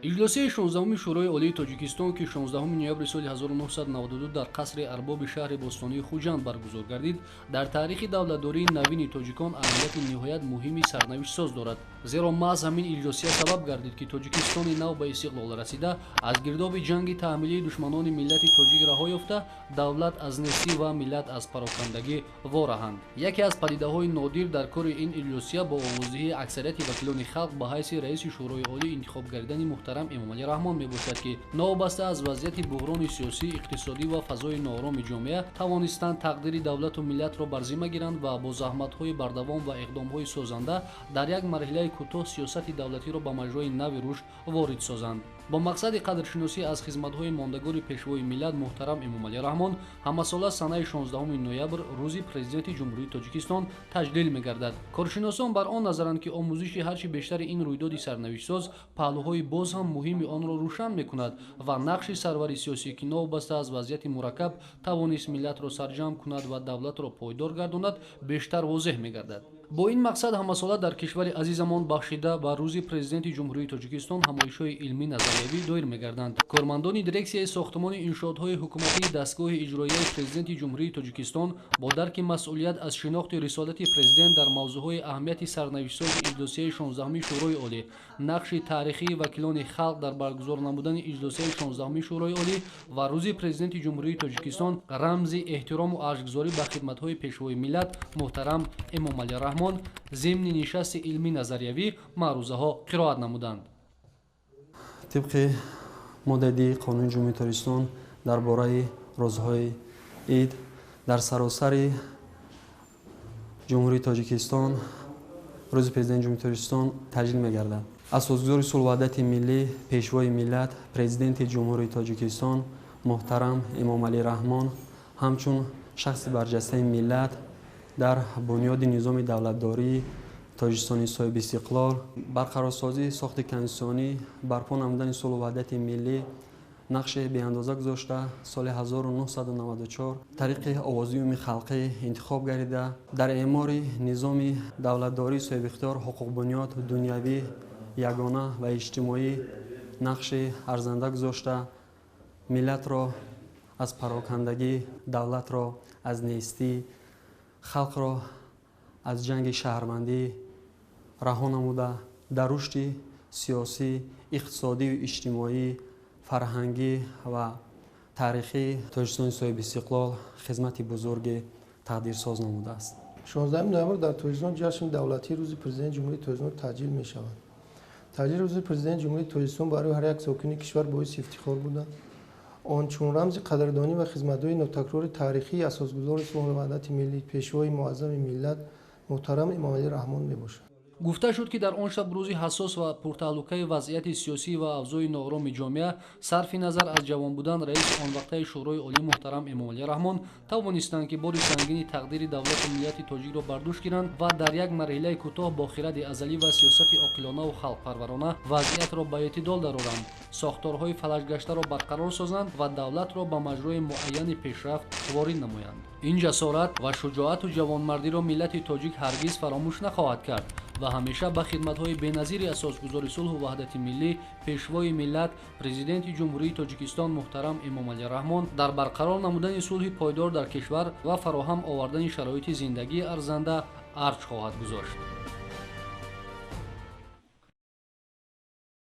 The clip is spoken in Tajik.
Иҷлосияи 16-уми Шӯрои Олии Тоҷикистон, ки 16 ноябри соли 1992 дар қасри арбоби шаҳри бостонии Хуҷанд баргузор гардид, дар таърихи давлатдории навини тоҷикон аҳамияти ниҳоят муҳими сарнавиштсоз дорад. Зеро маҳз ҳамин иҷлосия сабаб гардид, ки Тоҷикистони нав ба истиқлол расида, аз гирдоби ҷанги таҳмилии душманони миллати тоҷик раҳо ёфта, давлат аз нестӣ ва миллат аз парокандагӣ вораҳанд. Яке аз падидаҳои нодир дар кори ин иҷлосия бо овоздиҳии аксарияти вакилони халқ ба ҳайси раиси Шӯрои Олӣ интихоб гардидани муҳтарам Эмомалӣ Раҳмон мебошад, ки новобаста аз вазъияти буҳрони сиёсӣ, иқтисодӣ ва фазои ноороми ҷомеа тавонистанд тақдири давлату миллатро бар зимма гиранд ва бо заҳматҳои бардавом ва иқдомҳои созанда дар як марҳилаи кӯтоҳ сиёсати давлатиро ба маҷрои нави рушд ворид созанд. Бо мақсади қадршиносӣ аз хизматҳои мондагори пешвои миллат муҳтарам Эмомалӣ Раҳмон ҳамасола санаи 16 ноябр рӯзи Президенти Ҷумҳурии Тоҷикистон таҷлил мегардад. Коршиносон бар он назаранд, ки омӯзиши ҳарчи бештари ин рӯйдоди сарнавиштсоз паҳлӯҳои боз ҳам муҳими онро рӯшан мекунад ва нақши сарвари сиёсӣ, ки новобаста аз вазъияти мураккаб тавонист миллатро сарҷамъ кунад ва давлатро пойдор гардонад, бештар возеҳ мегардад. Бо ин мақсад ҳамасола дар кишвари азизамон бахшида ба рӯзи Президенти Ҷумҳурии Тоҷикистон ҳамоишҳои илмӣ назариявӣ доир мегарданд. Кормандони дирексияи сохтмони иншоотҳои ҳукуматии дастгоҳи иҷроияи Президенти Ҷумҳурии Тоҷикистон бо дарки масъулият аз шинохти рисолати президент дар мавзӯъҳои аҳамияти сарнавиштсози иҷлосияи 16-уми Шӯрои Олӣ, нақши таърихии вакилони халқ дар баргузор намудани иҷлосияи 16-уми Шӯрои Олӣ ва рӯзи Президенти Ҷумҳурии Тоҷикистон рамзи эҳтирому арҷгузорӣ ба хидматҳои пешвои миллат муҳтарам Эмомалӣ Раҳмон зимни нишасти илмӣ назариявӣ маърузаҳо қироат намуданд. Тибқи моддаи Қонуни Ҷумҳурии Тоҷикистон дар бораи рӯзҳои ид дар саросари Ҷумҳурии Тоҷикистон рӯзи Президенти Ҷумҳурии Тоҷикистон таҷлил мегардад. Асосгузори сулҳу ваҳдати миллӣ, пешвои миллат, Президенти Ҷумҳурии Тоҷикистон муҳтарам Эмомалӣ Раҳмон ҳамчун шахси барҷастаи миллат дар бунёди низоми давлатдории Тоҷикистони соҳибистиқлол, барқарорсозии сохти конститутсионӣ, барпо намудани сулҳу ваҳдати миллӣ нақши беандоза гузошта, соли 1994 тариқи овози умумии халқӣ интихоб гардида, дар эъмори низоми давлатдории соҳибихтиёр, ҳуқуқбунёд, дунявӣ, ягона ва иҷтимоӣ нақши арзанда гузошта, миллатро аз парокандагӣ, давлатро аз нестӣ, халқро аз ҷанги шаҳрвандӣ раҳо намуда, дар рушди сиёсӣ, иқтисодию иҷтимоӣ, фарҳангӣ ва таърихии Тоҷикистони соҳибистиқлол хизмати бузурги тақдирсоз намудааст. 16 ноябр дар Тоҷикистон ҷашни давлатии рӯзи Президенти Ҷумҳурии Тоҷикистон таҷлил мешавад. Таҷлили рӯзи Президенти Ҷумҳурии Тоҷикистон барои ҳар як сокини кишвар боиси ифтихор буда, он чун рамзи қадрдонӣ ва хизматҳои нотакрори таърихии асосгузори сулҳу ваҳдати миллӣ, пешвои муаззами миллат муҳтарам Эмомалӣ Раҳмон мебошад. Гуфта шуд, ки дар он шаб рӯзи ҳассос ва пуртаҳлукаи вазъияти сиёсӣ ва авзои ноороми ҷомеа, сарфи назар аз ҷавон будан, раиси он вақтаи Шӯрои Олӣ муҳтарам Эмомалӣ Раҳмон тавонистанд, ки бори сангини тақдири давлату миллати тоҷикро бар дӯш гиранд ва дар як марҳилаи кӯтоҳ бо хиради азалӣ ва сиёсати оқилонаву халқпарварона вазъиятро ба эътидол дароранд, сохторҳои фалаҷгаштаро барқарор созанд ва давлатро ба маҷрои муайяни пешрафт ворид намоянд. Ин ҷасорат ва шуҷоату ҷавонмардиро миллати тоҷик ҳаргиз фаромӯш нахоҳад кард ва ҳамеша ба хидматҳои беназири асосгузори сулҳу ваҳдати миллӣ, пешвои миллат, Президенти Ҷумҳурии Тоҷикистон муҳтарам Эмомалӣ Раҳмон дар барқарор намудани сулҳи пойдор дар кишвар ва фароҳам овардани шароити зиндагии арзанда арҷ хоҳад гузошт.